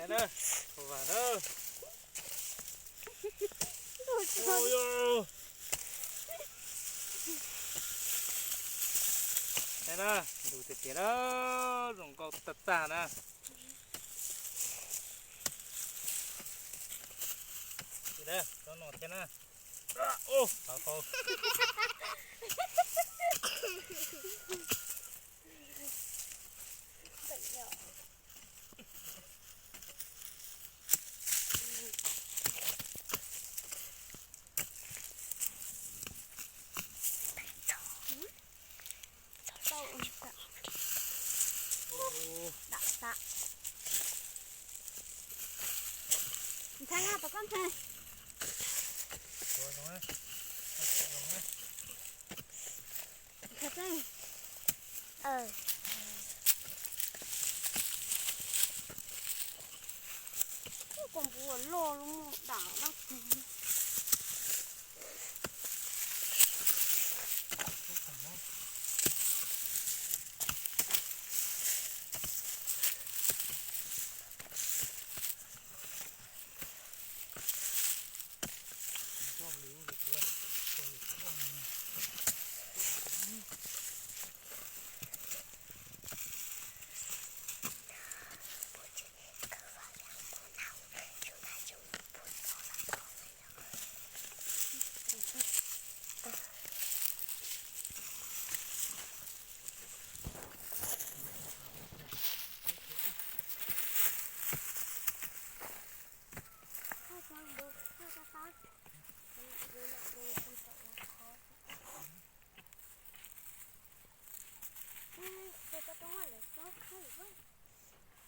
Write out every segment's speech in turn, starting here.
Na, kho vas na. Ui, na na, ntus tiag tiag na, zoo nkauj tag tag na. Cov no thiab na. Ua, tau tau. Ntxhais, tau koj ntxhais. Ntxhais, koj npua loj lub dam no.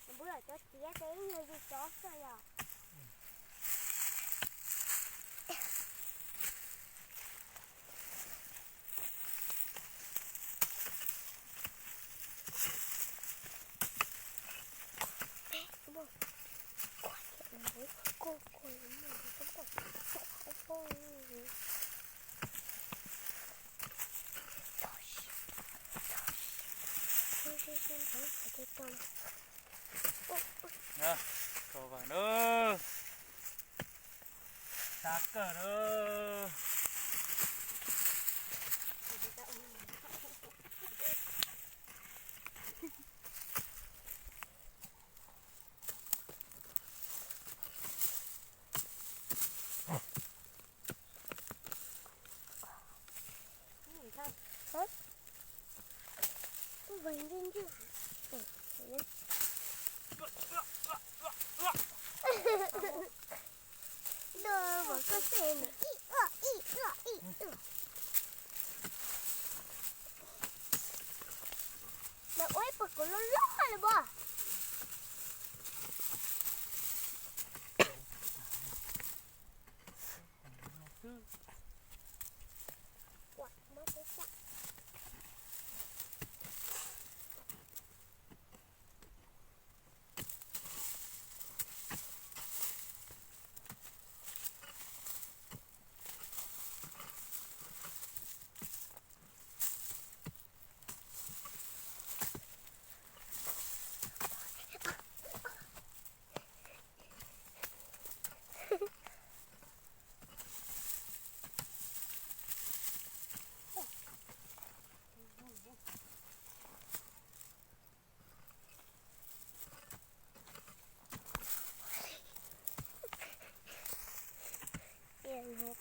Npua lawm cov tiav ces ib nyuag yus cov xwb yom. Kho vas na. Tag kawg na. Ntawm koj xwb nws ib ua ib ua ib ua. Nws ua ib puag kuv loj loj li puas.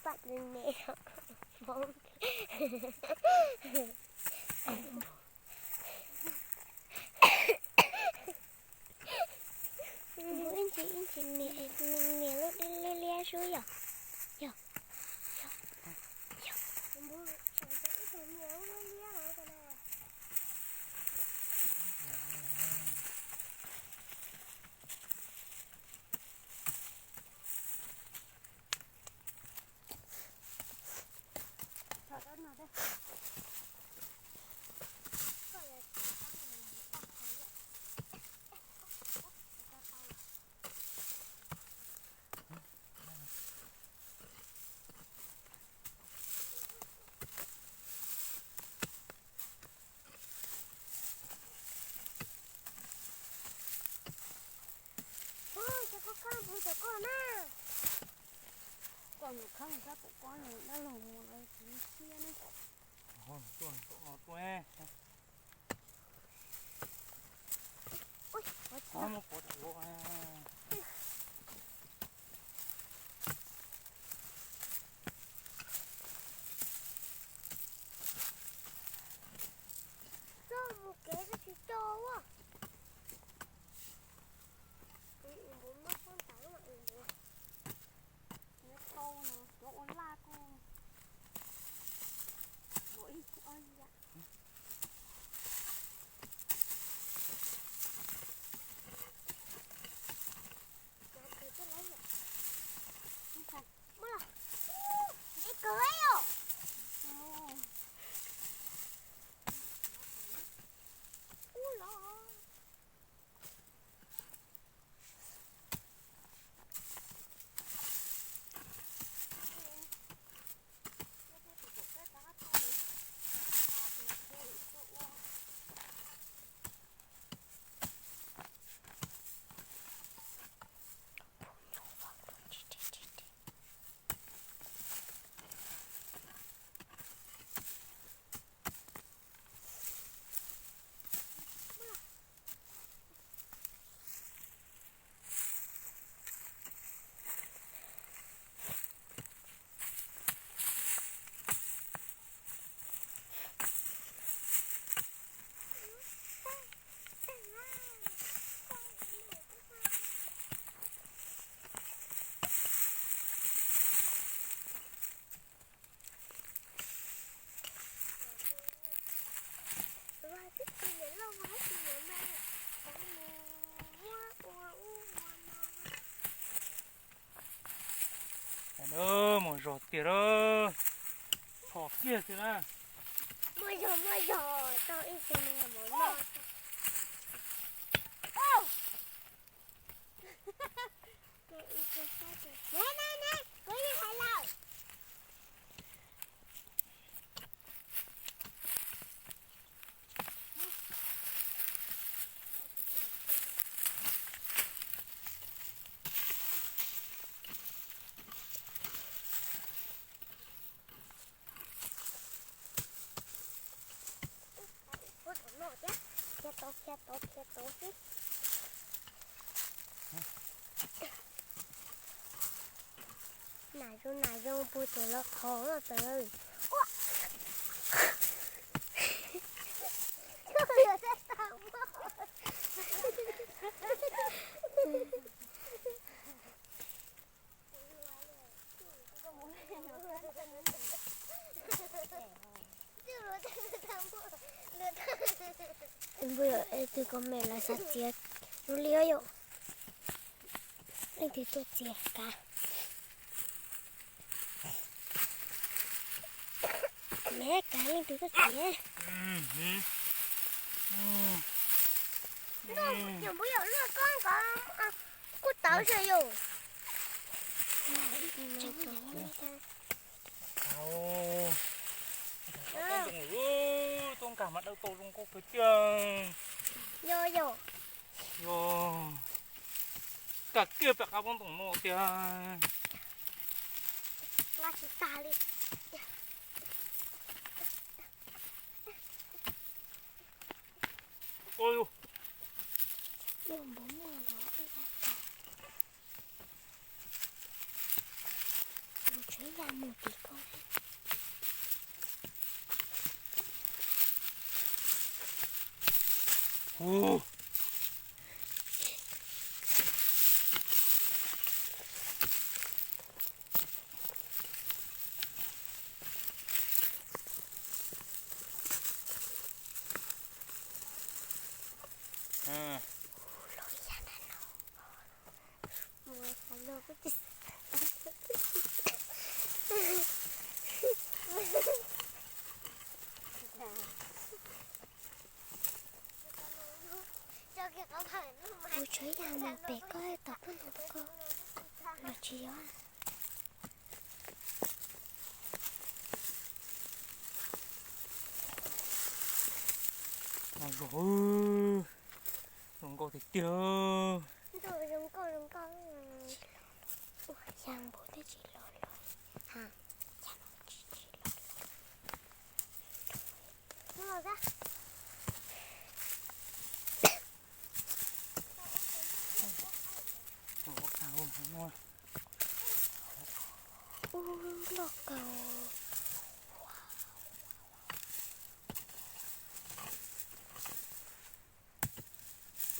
Pam li ne. Ib ntsis ib ntsis niam, niam lub liab liab sub yom. Yog, yog, yog. Tus koj na. Koj mus khawb sab tom koj dab laug mus lawv tsis siab na. Tuaj tom no tuaj. Mus pov tseg. Txog mus kev tsis tso ua. Npus mab pob ntawd npus. Nyob tau no cov ua laj kuj los ib ob yam. Cov tus twb lawm yom. Muaj los, deb kawg yom. Ub los. Muaj zog tiag lawm, txhom kiag xwb na. Muaj zog, muaj zog, tau ib tug nws mov noj. Ne, ne, ne, kuv yeej hais lawm. Ua tom no thiab, khiav tod, khiav tod, khiav tod xwb. Nam zoo nam zoo puag tom lawv qhov tod. Npawg, leej twg kom me lawv xav txiav zoo li yom. Leej twg tuaj txiav kav. Me kav leej twg tuaj txiav. Npawg, yog luaj koj nkaus kuj tawv zog yom. Tuaj nkag mas dawb tau zoo nkauj kawg tiag. Yog yom. Yog, kag kiag pem qab pob ntoos no tiag. Nqa tsis tag li. Ua, npawg muaj los ib yam tas. Mus tsev ya mus tim ko. Kuv tseem yog mus pem koj tom koj ntoo koj los tsis yog. Zoo, zoo nkauj tiag tiag. Ntuj, zoo nkauj zoo nkauj. Cas npua twb tsis los los, ha, cas npua tsis tsis los los. Npua los kab. Ub, loj kawg.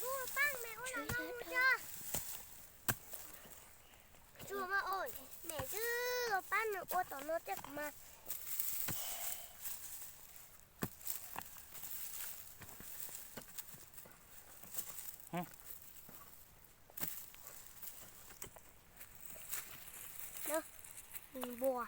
Ua pab me ua no no ua cov. Tsuag mas ua, me twb pab nws ua tom no tej kuv mas. Npua.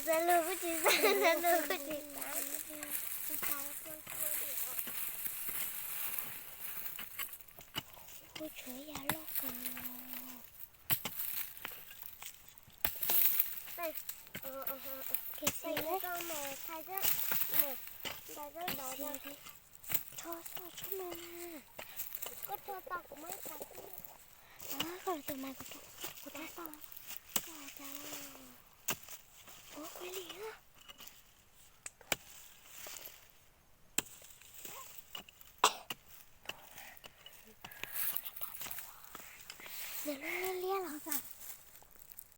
Xa lus kuj tsis xa, xa lus kuj tsis xa. Ua tshuav yam loj kawg. Rho xwb tso me na. Koj los tus mas kuv rho, kuv rho tau. Koj cas, ua kuv li. Nws liab liab los.